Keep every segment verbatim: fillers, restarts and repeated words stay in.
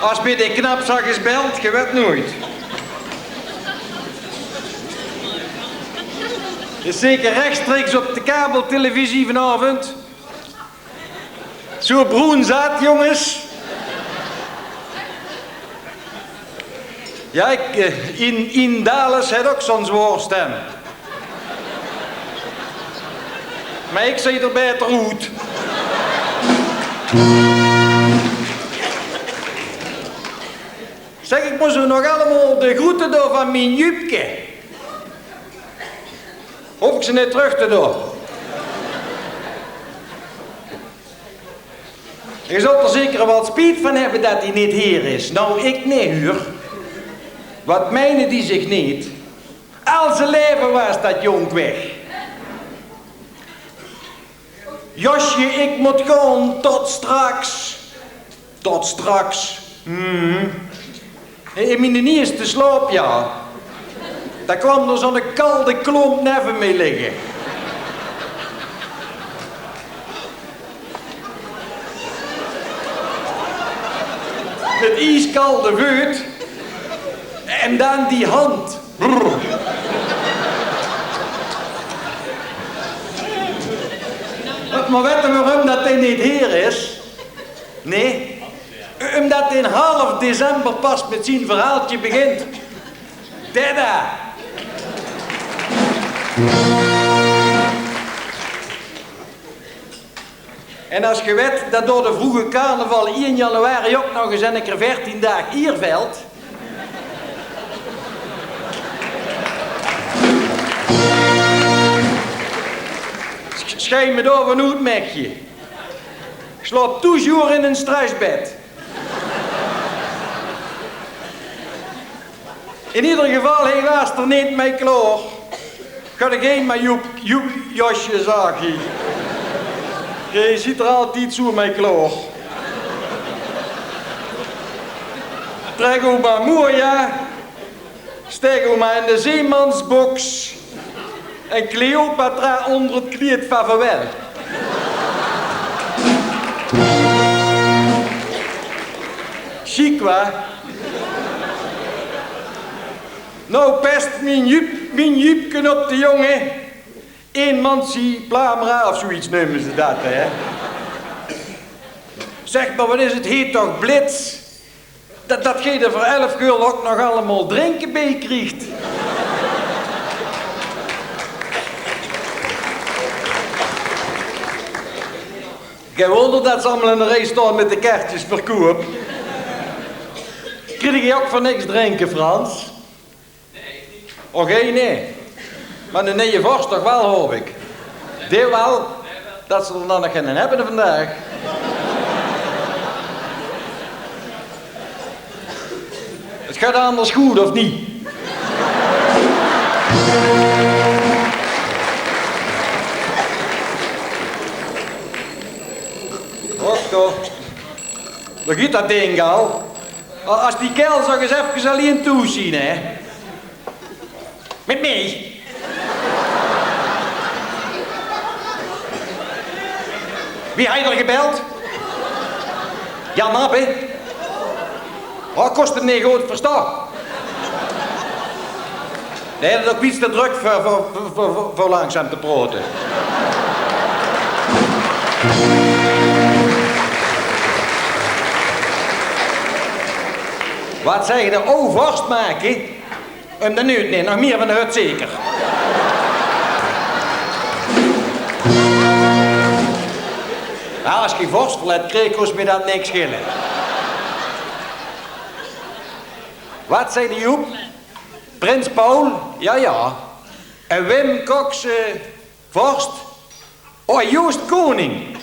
As bie de knapzak is beld, ge wet noeit. Is zeker rechtstreeks op de kabeltelevisie vanaovend. Zoe broen zat, jonges. Ja, ik, eh, in, in Dallas het ook zo'n zwaar stem. Maar ik zie er beter oet. Zeg, ik moest u nog allemaal de groeten doen van mijn Jupke. Hoef ik ze niet terug te doen. Je zult er zeker wel spijt van hebben dat hij niet hier is. Nou, ik niet, huur. Wat meinen die zich niet? Al zijn leven was dat jonk weg. Josje, ik moet gaan, tot straks. Tot straks. Hmm. In mijn eerste slaap, ja. Daar kwam er zo'n kalde klomp neven mij liggen. Met ieskalde veut. En dan die hand. Brrr. Maar weten waarom dat hij niet hier is? Nee, omdat hij in half december pas met zijn verhaaltje begint. Dada! En als ge wet dat door de vroege carnaval één januari ook nog eens een keer veertien daag hier velt, sch-, schei me door van oet, mekje. Ik slaap toujours in een stressbed. In ieder geval, hij was er niet mee klaar. Gaat ik heen, maar Joep, Joep, Josje, zag hij. Je zit er altijd zo mee klaar. Trek ook maar mooi, ja. Steek ook maar in de zeemansbox. En Cleopatra onder het kleed van Fawel. Chic, wa? Nou, pest, mijn Jup, mijn Jupke op de jongen. Emanciplamra of zoiets nemen ze dat, hè? Zeg maar, wat is het heet toch blits? Dat, dat ge er voor elf gulden ook nog allemaal drinken bij krijgt. Geen wonder dat ze allemaal in de rij staan met de kaartjes verkoop. Krijg je ook voor niks drinken, Frans? Och, nee. Maar de nieuwe vorst toch wel, hoop ik. Die wel, dat ze er dan nog geen hebben vandaag. Het gaat anders goed, of niet? Och, toch. Daar gaat dat ding al. Als die kerel zo eens even alleen toe zien, hè. Met mij. Wie had er gebeld? Jan Abbe. Oh, kost hem niet goed verstaan. Nee, dat is ook iets te druk voor, voor, voor, voor, voor langzaam te praten. Wat zeg je, de o vorst maken? Hem de nuut, nee, nog meer van de hut zeker. Nou, als je vorst verlet kreeg, kost me dat niks schelen. Wat zei de Joep? Prins Paul? Ja, ja. En Wim Kokse, vorst? Oh, juist koning.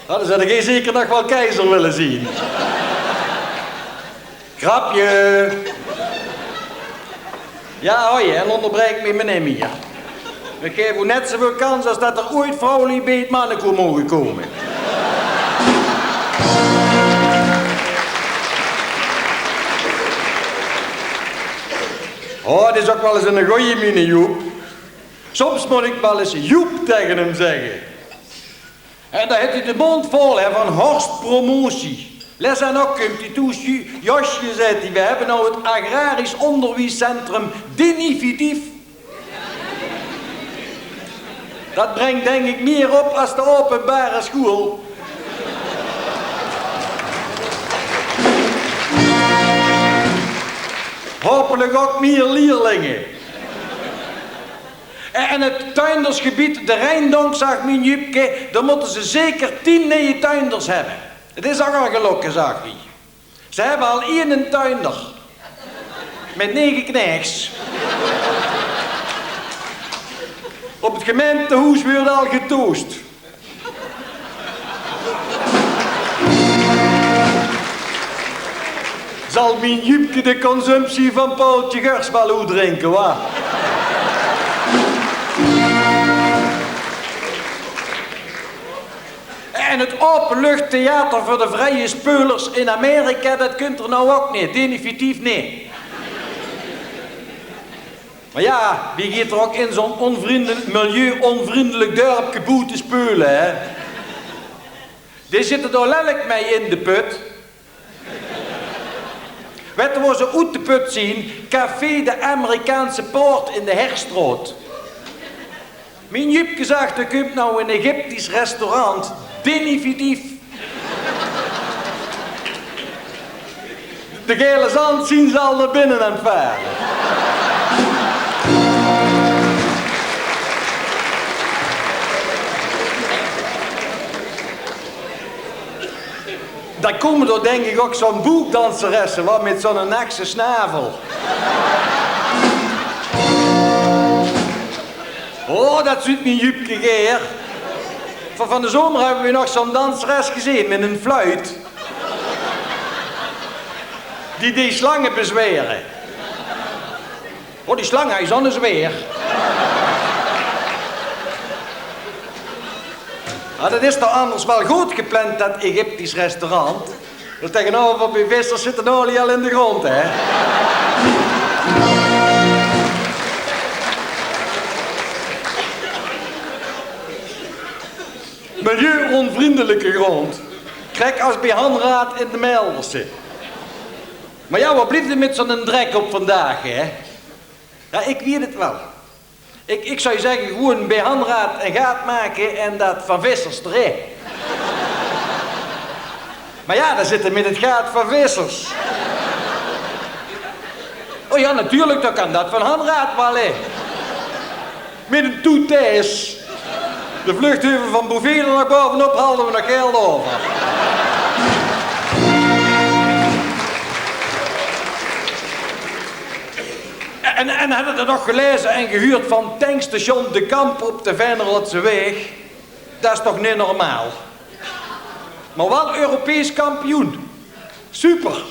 Hadden ze er zeker nog wel keizer willen zien. Grapje. Ja, hoi, en onderbreek me meneer Mier. Ik geef u net zoveel kans als dat er ooit vrouwelijk bij het mannenkoor mogen komen. Oh, het is ook wel eens een goeie mine, Joep. Soms moet ik wel eens Joep tegen hem zeggen. En dan heeft hij de mond vol, hè, van Horst promotie. Les en ok kump die toes, ju-, Josje, zaet ie, we hebbe now het agrarisch onderwiescentrum definitief. Dat brengt, denk ik, mier op as de openbare schoel. Hopelijk ok mier lierlinge. En, en het tuindersgebied De Rijndonk, zag mien Jupke, dan motte ze zeker tien neje tuinders hebbe. Het is ok al gelokke, zag ie. Ze hebbe al ienen tuinder. Met nege knechs. Op het gemeentehoes weurt al getoest. Zal mien Jupke de consumptie van Paultje Gers wel oetdrinke, wa? En het openluchttheater veur de vrije speulers in Amerika, dat kunt er now ok neet. Definitief neet. Maar ja, wie geet er ok in zo'n onvriendel-, milieu-onvriendelijk dörpke boete speule, hè? Die zitte dao lellik mei in de put. Wette wo ze oet de put zien? Café de Amerikaanse Poort in de Herstraot. Mien Jupke zag, er kump now een Egyptisch restaurant. Definitief. De gele zand zien ze al nao binne aan het vare. Dao kome d'r, denk ik, ok zo'n boekdanseresse, wa, met zo'n nakse snavel. Oh, dat zuut mien Jupke gaer. Van, van de zomer hebbe we nog zo'n danseres gezeen met een fluit. Die deed slange bezwere. Oh, die slang, hae is anders weer. Ah, dat is toch anders wel good gepland, dat Egyptisch restaurant. Dus tegenover bij Vissers zit de olie al in de grond, hè? Milieu-onvriendelijke grond. Krek as bij Hanraad in de Melderse. Maar ja, wat blieft er met zo'n drek op vandaag, hè? Ja, ik weet het wel. Ik, ik zou zeggen, gewoon bij Hanraad een gaat maken en dat van Vissers erin. Maar ja, dan zit er met het gaat van Vissers. Oh ja, natuurlijk, dan kan dat van Hanraad wel, hè. Met een toetes. De vluchtheuvel van Bouvier er nog bovenop, hadden we nog geld over. En, en hadde er nog gelezen en gehuurd van tankstation De Kamp op de Venrodse Weeg? Dat is toch niet normaal? Maar wel Europees kampioen. Super.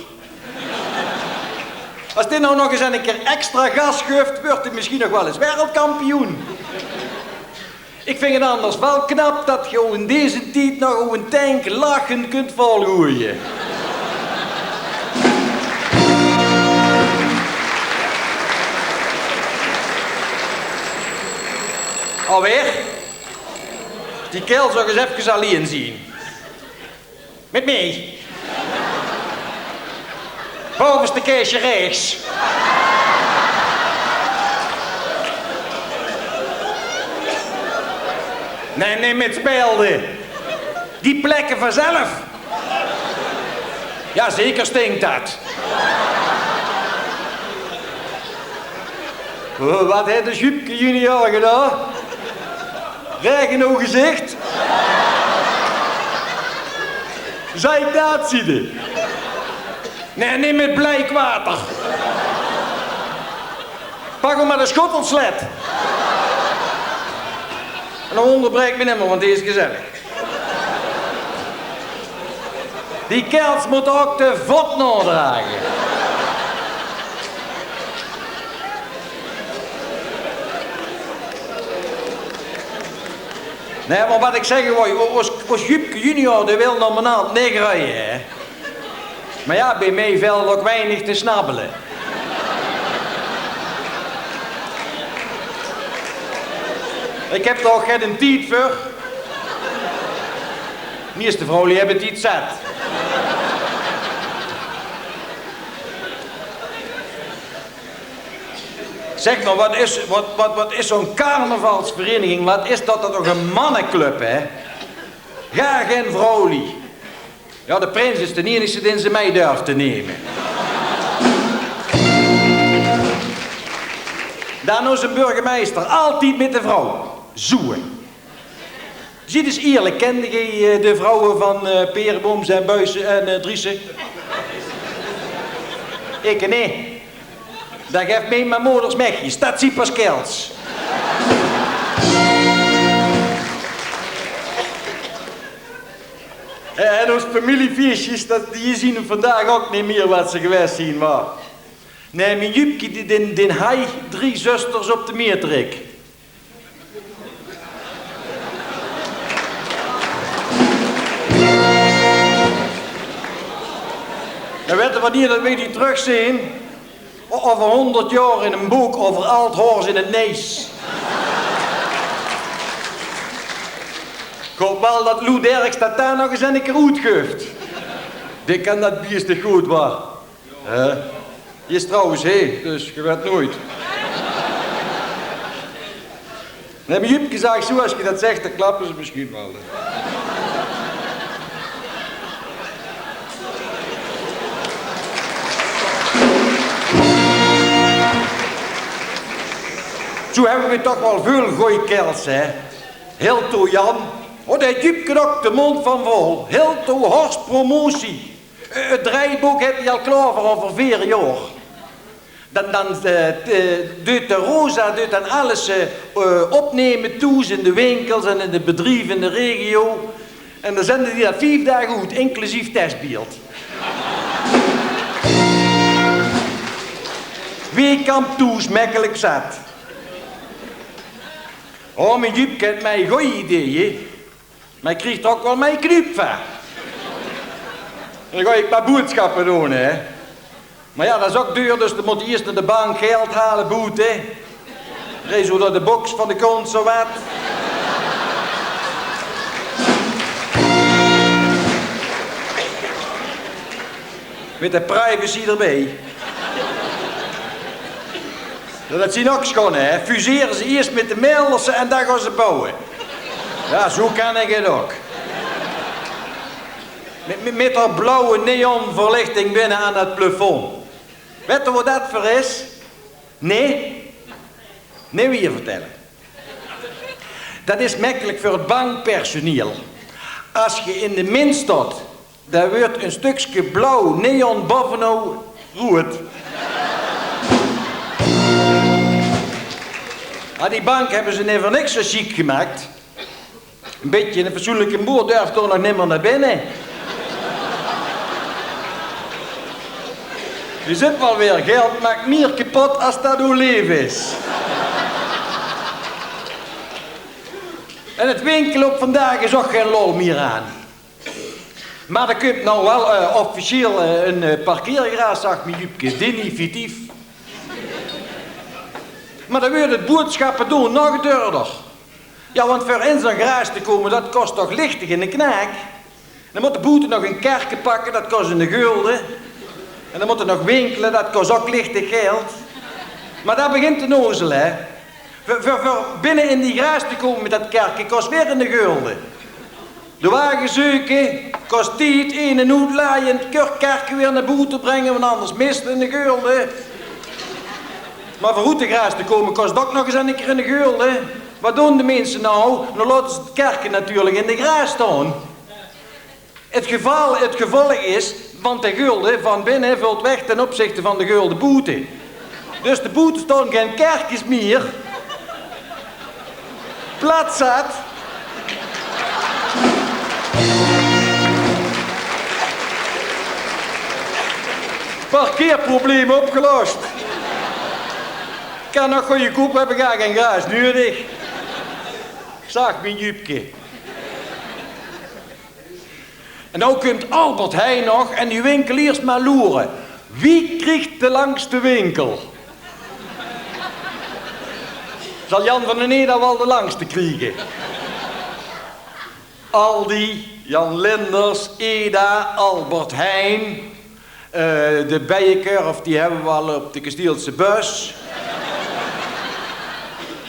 Als dit nou nog eens een keer extra gas geeft, wordt hij misschien nog wel eens wereldkampioen. Ik vind het anders wel knap dat je in deze tijd nog een tank lachend kunt volgooien. Alweer? Die kerel zou eens even alleen zien. Met mij. Bovenste keesje rechts. Nee, nee, met speelde. Die plekken vanzelf. Ja, zeker stinkt dat. Wat heeft de Jupke junior gedaan? Regen in gezicht. Zij dat ziede. Nee, niet met blijkwater. Pak hem maar de schottelslet. En dan onderbreek me nimmer, want die is gezellig. Die kerels moeten ook de vot nadragen. Nee, maar wat ik zeggen wou, os, os Jupke junior, die wil naar mijn hand niet rijden, hè. Maar ja, bij mij valt ook weinig te snabbelen. Ik heb er ook geen tijd voor. Meeste vrouwen hebben tijd zat. Zeg maar, wat is, wat, wat, wat is zo'n carnavalsvereniging? Wat is dat, dat toch een mannenclub, hè? Gaar gen vrouwlie. Ja, de prins is de enigste den ze mei durft te neme. Dan ozze burgemeister, altied mit de vrouw. Zoeë. Ziet ens eerlijk, kende gej, eh, de vrouwe van, eh, Peerebooms en Buijsen en, eh, Driessen? Ikke, nee. Dao gef mien moders mechjes, dat zien pas kels. Eh, en oos familiefeesjes, dat, die zien vandaag ok neet mier wat ze gewest zien, maar. Nee, mien Jupke, die, den, den haj drie zusters op de Meetrik. En wette wannier dat weej die terugzeen? O-, over honderd jaor in een book over Ald Horst in het Nees. Ik hoop wel dat Lou Derks dat dao nog ens enne kier oetguft. Die kan dat bieste good, wa. Hè? Die is trouwens hee, dus ge wet nooit. Nee, maar Jupke, zag ik, zoeë as ge dat zegt, dan klappen ze misschien wel, hè. Zoeë hebbe we toch wel veul gooj kels, hè. Hilto Jan. O, dao het Jupke ok de mond van vol. Hilto Horst promotie. Eh, het draaibook het ie al klaor voor over veer jaor. Dan, dan, eh, de, duut de Rosa, duut dan alles, eh, eh, opneme, thoes in de winkels en in de bedrieve in de regio. En dan zende die dat vief daag oet, inclusief testbeeld. Weej kan thoes mekkelijk zat. O, mien Jupke het mei gooj ideeën. Maar ik krieg d'r ok wel mei knup van. En dan gaon ik maar boodschappe doon, hè. Maar ja, dat is ok duur, dus dan mot ie eerst nao de bank geld hale, boete. Reis door de boks van de kont, zoeë wat. Mit de privacy d'rbij. Ja, dat zien ok schone, hè. Fuseren ze eerst mit de Melderse en dan gaon ze bouwe. Ja, zoeë kan ik het ok. Mit, mit, mit dat blauwe neonverlichting binne aan dat plafond. Wette wat dat veur is? Nee? Nee, wie vertelle. Dat is mekkelijk veur het bankpersoneel. As ge in de min stot, dan wuurt een stukske blauw neon bovenop roeët. Ah, die bank hebbe ze neet veur niks zo chic gemaakt. Een bietje een fatsoenlijke boer durft toch nog nimmer naar binne. Je zit wel weer, geld maakt mier kapot as dat ow leven is. En het winkelen op vandaag is ok gen lol mier aan. Maar er kump nou wel, eh, officieel, eh, een, eh, parkeergarage, zag mien Jupke, definitief. Maar dan wuurt het boodschappe doon nog duurder. Ja, want veur in zo'n garage te komen, dat kost toch lichtig in de knaak. Dan mot de boete nog een kerke pakke, dat kost enne gulde. En dan mot er nog winkele, dat kost ok lichtig geld. Maar dat begint te nozele, hè. Veur, veur, veur binne in die garage te komen mit dat kerke kost weer enne gulde. De wage zeuke kost tied, in- en oetlaaie, en het kerke weer nao boete bringe, want anders mist enne gulde. Maar veur oet de garage te komen kost ok nog ens enne kier enne gulde. Wat doon de minse nou? Dan laote ze het kerke natuurlijk in de garage staon. Het geval, het gevolg is, want de gulde van binne vult weg ten opzichte van de gulde boete. Dus de boete staon gen kerkes mier. Plat zat. Parkeerprobleem opgelost. Kan nog goeiekoop, we hebbe gaar gen garage nudig. Zag mien Jupke. En nou kump Albert Heijn nog en die winkeliers maar loere. Wie kriegt de langste winkel? Zal Jan van den Eda wel de langste kriegen? Aldi, Jan Linders, Eda, Albert Heijn. Eh, de Bijenkorf, die hebbe we al op de Kasteelse bus.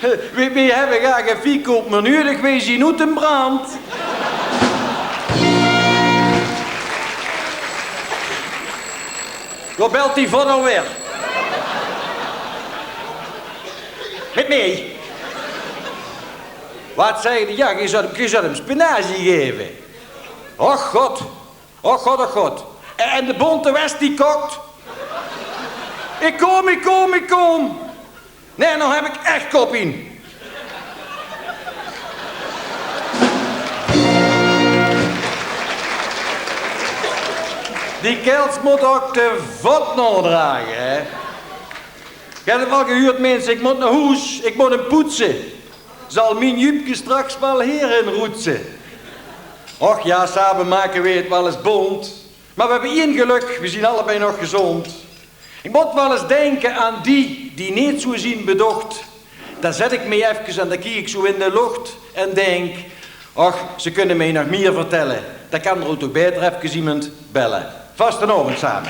Weej, weej hebbe gaar gen viekoop mier nuuedig, weej zien oet den brand. Wae belt die vot alweer? Mit meej. Waat zaes se? Jao, geej zult, geej zult 'm spinazie gaeve. Och god. Och god, och god. En, en de bonte west die kokt. Ik kom, ik kom, ik kom. Nae, now heb ik ech kopien. Die kaels mót ok de vot naodrage, hè. Geej het 't waal gehuurd, minse, ik mót nao hoes, ik mót 'm poetse. Zal mien Jupke straks waal hierin roetse? Och jao, same make weej 't waal ens bónt. Mer weej hebbe ein gelök, weej zien allebei nog gezónd. Ik mót waal ens dinke aan die, die neet zoe zien bedocht. Dan zet ik meej efkes en dan kiek ik zoe in de locht en dink: och, ze kunne meej nog mier vertelle. Dan kan d'r ouk toch baeter efkes emes belle. Vastenaovend same.